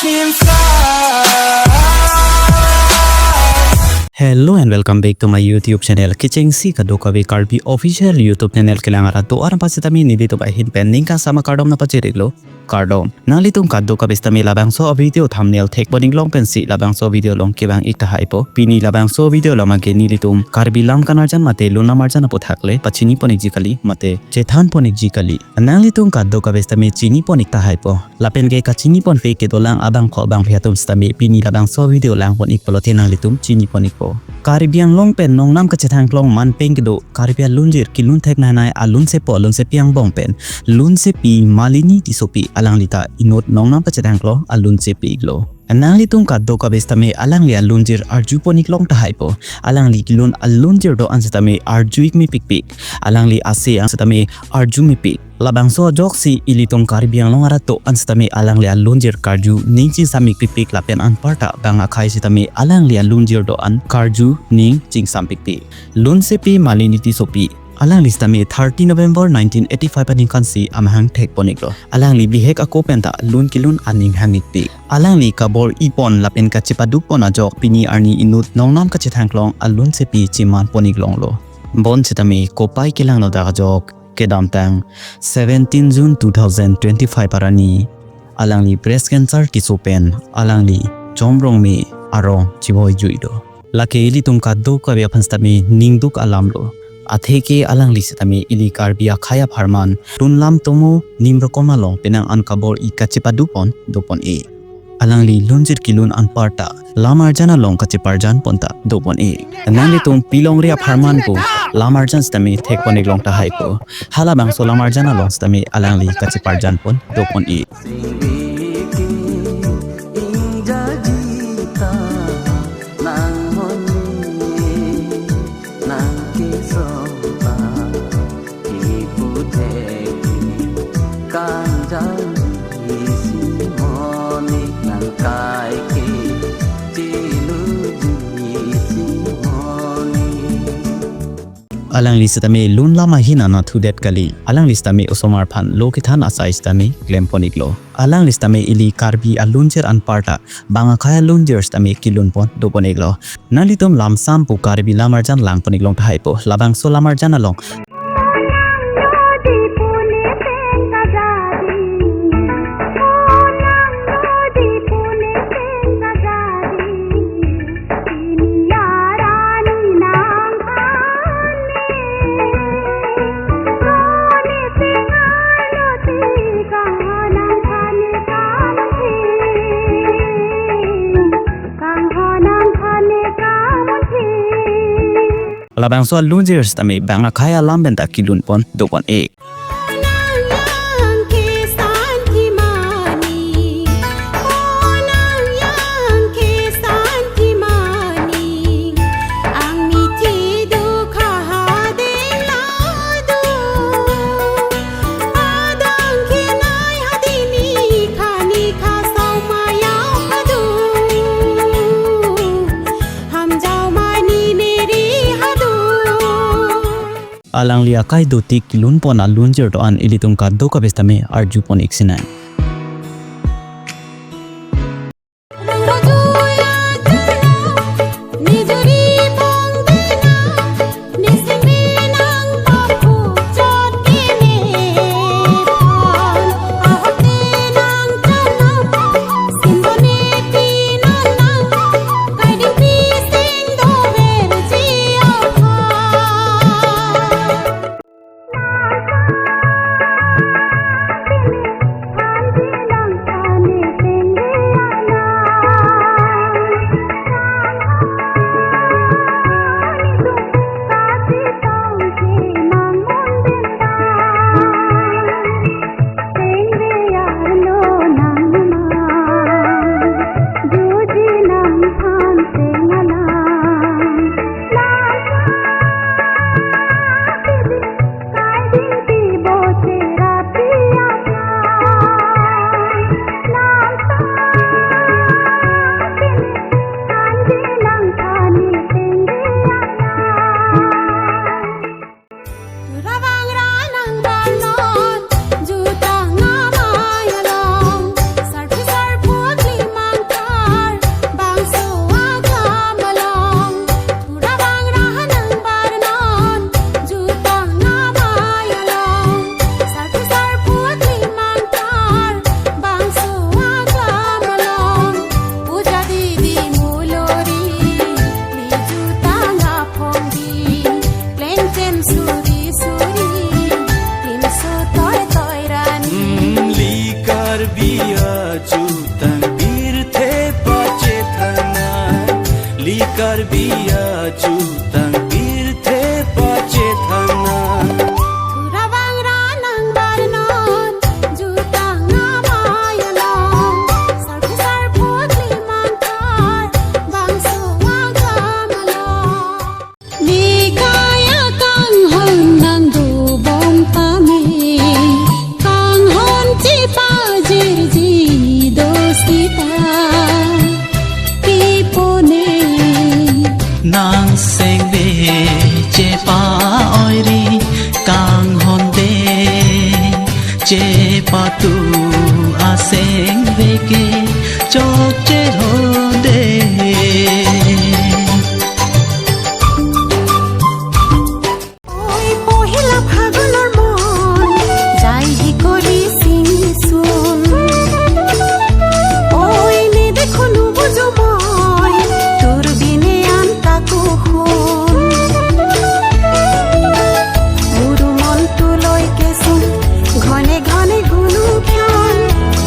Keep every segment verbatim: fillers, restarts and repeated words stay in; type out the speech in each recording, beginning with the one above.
Hello and welcome back to my YouTube channel. Kechengsi kadokave Karbi official YouTube channel kelang arat do-an aphan sitame nelitum ahin pen ning kangsam akardom nangpachiriklo. Kardom. Nanglitum kadokave sitame labangso video thumbnail thekpon-ik long pensi labangso video along kevang-ik tahai po. Pini labangso video along ke nelitum Karbi lam kanarjan mate lun lamarjan aphuthak le pachinipon-ikji kali mate chethanpon-ikji kali. Nanglitum kadokave sitame chinipon-ik tahai po. Lapen ke kachiniponpe kedolang abangphu abangphi atum sitame pini labangso video langpon-ik pulote nanglitum chinipon-ikpo. Karbi Anglong pen nongnam kachethangklong manpeng kedo Karbi alunjir kelun thek nainai alunsepo alunsepi angbong pen lunsepi Malini Tissopi alangli ta inut nongnam kachethangklong alunsepi-iklo. Nanglitum kadokave sitame alangli alunjir arjupon-ik long tahai po. Alangli kelun alunjir do-an sitame arju-ik mepikpik. Alangli ase-ang sitame arju mepik. Labangso ajoksi ilitum Karbi Anglong arat do-an sitame alangli alunjir karju ning chingsam-ik pikpik lapen anparta bang akhei sitame alangli alunjir do-an karju ning chingsam pikpik. Lunsepi Malini Tissopi. Alangli sitame thirty November nineteen eighty-five aningkansi amahang thekpon-iklo. Alangli bihek ako penta lun kelun aning hang-ikpik. Alangli kabor-ipon lapen kachepadukpon ajok pini arni inut nongnam kachethangklong alunsepi chemanpon-ik longlo. Bonsitame kopai kelangnodak ajok kedamtang seventeen June two thousand twenty-five arni alangli breast cancer keso pen alangli Chomrongme arong chevoi jui do. Lake ilitum kadokave aphan sitame ningduk alamlo. Atheke alangli sitame ili Karbi akhei apharman lun lam tomo nim rokom along penang an kabor-i kachepadupon dopon-ik. Alangli lunjir kelun anparta lamarjan along kacheparjanpon ta dopon-ik. Nanglitum pilongri apharman pu lamarjan sitame thekpon-ik long tahai po. Halabangso lamarjan along sitame alangli kacheparjanpon dopon-ik. Alangli sitame lun lam ahin anatthu det kali. Alangli sitame osomar aphan lo kethan asai sitame klempon-iklo. Alangli sitame ili Karbi alunjir anparta bang akhei alunjir sitame kelunpon dopon-iklo. Nanglitum lamsam pu Karbi lamarjan langpon-ik long tahai po. Labangso lamarjan along labangso alunjir sitame bang akhei alam penta kelunpon dopon-ik. Alangli akai dotik kelunpon alunjir do-an ilitum kadokave sitame arjupon-ik sinai. Karbi ajutang pirthe pachethangna. Thurabang ranang barnon jutang amai along. Sarpi sarpo klimang thar bangso agam along. Nikaya kanghon nangdobom tame. Kanghon chepajirji do seta. Pipone. Nangsengve chepa-oiri kanghonde, chepatu asengve ke chokche honde. Oi, pohila Phagunor mon, jai hi kori singsun. Oi, ne dekho nu bujo moi, turbine anta kuhun. Muru mon tuloi kesung, ghone ghone gunu khan.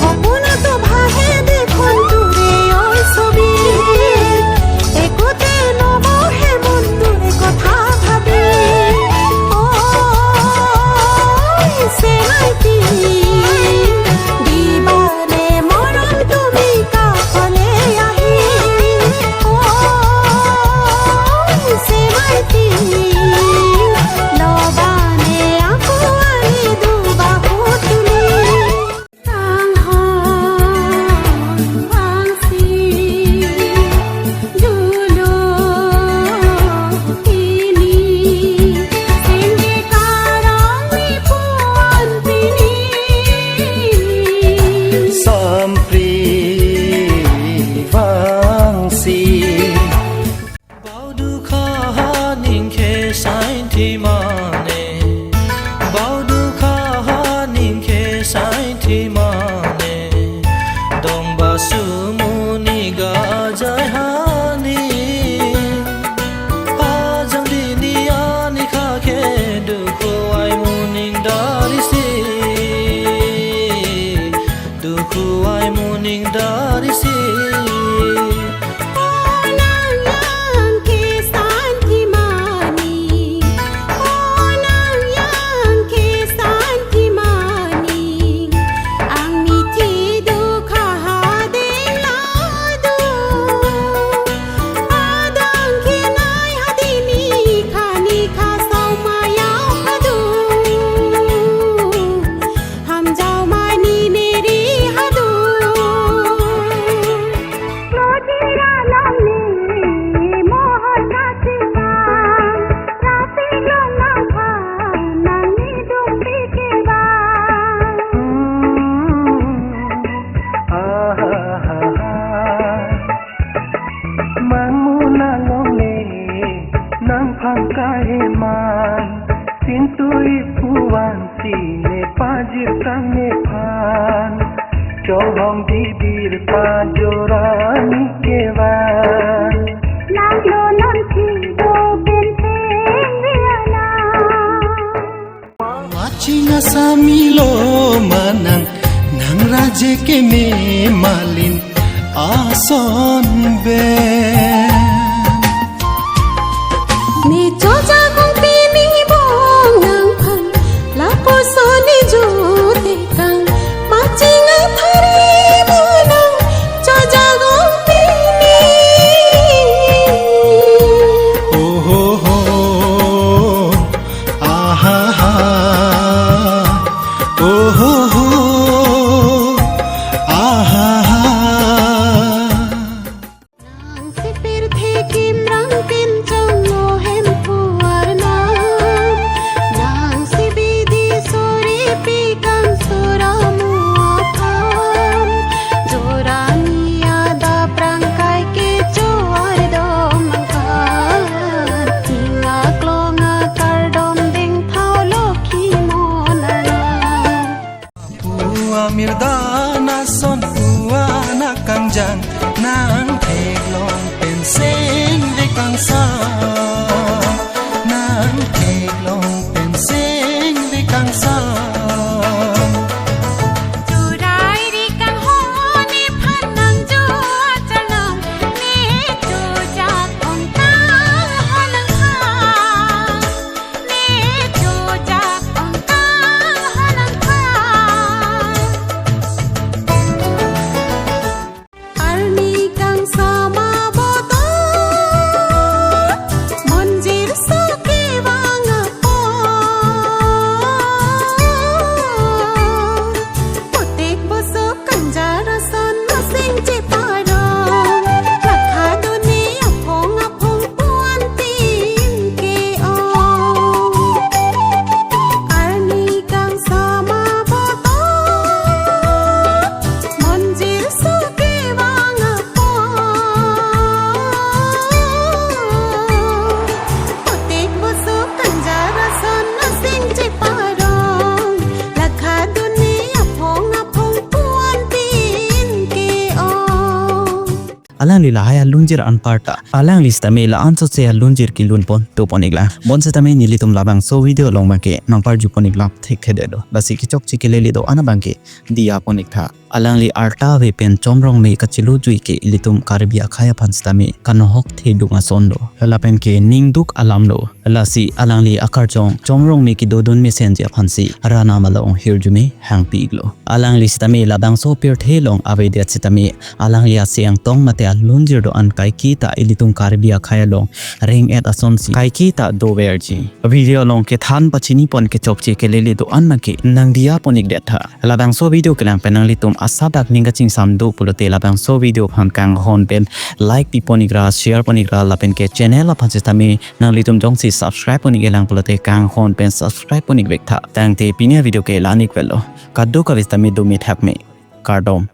Hopuna to bhahe dekhon ture oi sobi. Ekute nobo he mon ture kotha bhabi. Oi, se naiti. Dibane morom tumi kapale ahi. Oi, se naiti. Lobane aku ani duba putuli. Kanghon vangsi dolo ini, singge karong ni puan pini. Sampri vangsi. Bau dukha ha ningke sainthi mane. Bau dukha ha ningke sainthi mane. Dong basu muni gajai hani. Ajang dini ani khake dukhu ai muning darisi. Dukhu ai muning darisi. O nang yang ke santi mani. O nang yang ke santi mani. Ang miti dukha ha deng ladu. Adang ke nai ha dini khani kha sau mayau hadu. Ham jau mani meri hadu. Lojira long ni mohon kachima, rapi long nang phan nang ni dung pikir bang. Ah, ah, ah, ah. Mangmu nang longle, nang phan kaheman, sintu ipuan sine pajir kang nephan, cholhong bibir pajorani kevan. Nang lo nang si do benteng riana. Maching asami lo manang nang raje keme malin ason ben. Ne choja kong pini bong nang phan lapuson ni jute kang maching athari monang choja kong pini. Oh ho ho. Aha ha, oh ho ho, aha ha. Nang si pirthe kimrang pinchong mo hem puar nam. Nang si bidi suri pikang suramu akan. Jorani ada prangkai kecho ardom angkan. Tinga klong akardom ding thau lokhi monaran. Pua mirdan ason pua na kangjang nang theklong pen seng ve kangsam. Nang theklong pen seng ve kangsam. Churai ri kanghon nephan nang jo acharnam ne chujak ong Alangli lahai alunjir anparta alangli sitame la-an sose alunjir kelun pon do pon iklang. Bonsitame nelitum labangso video along abangke nangparju pon iklang thekthedetlo. Lasi kechokche kelele do-an abangke diya pon iktha. Alangli arta ave pen Chom Rongme kachelo jui ke ilitum Karbi akhei aphan sitame kanohok thedung ason lo. Lapen ke ningduk alam lo. Lasi alangli akarjong Chom Rongme kedodun mesenji aphansi Ranam along hirjume hangpi iklo. Alangli sitame labangso pirthe along avedet sitame alangli asengtong mate alunjir do-an kaiketa ilitum Karbi akhei along reng-et asonsi kaiketa doverji. Video along kethan pachini pon kechokche kelele do-an abangke nangdiya pon ikdet tha. Labangso video kelang pen nanglitum asap dak ning kachingsam do pulote labangso video aphan kanghon pen like pi pon ikra, share pon ikra, lapen ke channel aphan sitame nanglitum jongsi subscribe pon iklang pulote kanghon pen subscribe pon ikvek tha. Tangte pini avideo ke la-an ikvelo. Kadokave sitame dome thakme. Kardom.